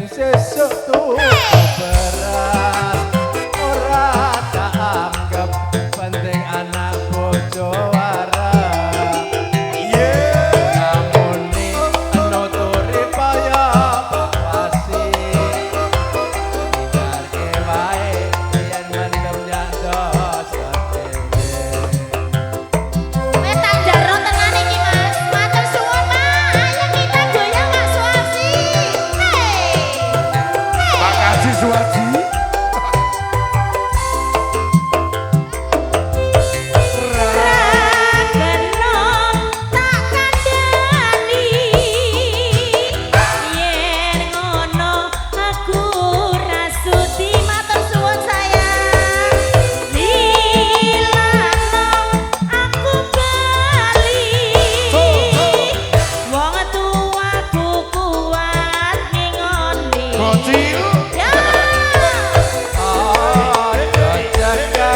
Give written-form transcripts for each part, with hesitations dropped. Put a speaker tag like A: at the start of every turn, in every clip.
A: Yen sesuk tuku beras ora tak anggap penting, anak bojo waras. Namune nuturi kaya pasi, biarke wae yen mendem ya dosa dhewe.
B: Wes tak jarno tenan iki, Mas. Matur suwun, Pak. Ayo kita goyang, Mas Suwarsi. Hey. Hey.
C: Makasih, Suwarji.
B: Ra kena tak kandhani, yen ngono aku ra sudi. Matur suwun, sayang. Lilakno aku bali, wong tuaku kuat ngingoni.
C: Bocil.
B: Ya.
A: Aja jaga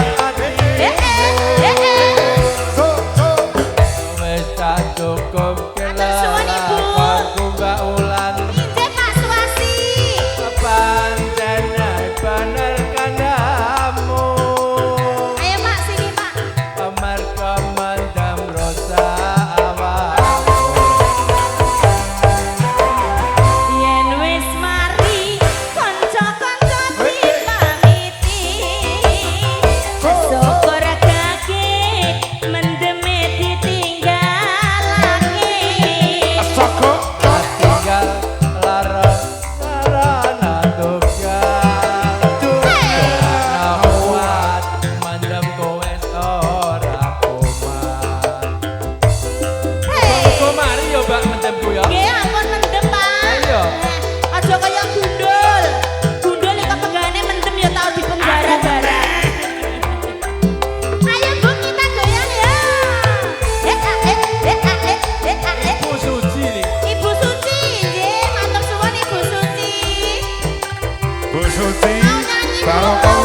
B: Eh eh eh eh.
C: So, so.
A: Wis tak cukup.
B: Matur suwun, Ibu.
A: Kelakuanku, Mbak Ulan.
B: Injih, Pak Suwarsi.
A: Pancen bener kandhamu.
B: Ayo, Pak, sini, Pak.
A: Amarga mendem rusak awakmu.
B: Yen wis mari kanca-kanca dipamiti, syukur kake mendeme ditinggalake.
C: Soko.
A: Tinggal lara sarana tunggal, ora kuat mendem, kowe ora kumat.
B: Hey.
A: Kok mari yo, Mbak, mendemku ya.
B: Nggih, ampun mendem, Pak.
A: Ayo.
B: Aja kaya gundul. Gundul iki pegane mendem ya tau di penjara barang. Ayo, Bu, kita goyang ya. Eh ah, eh eh ah, eh eh ah, eh.
A: Ibu Suci nih.
B: Ibu Suci, nggih, matur suwun, Ibu Suci.
C: Bu Suci.
B: Mau nyanyi, Bu?
C: Barokah.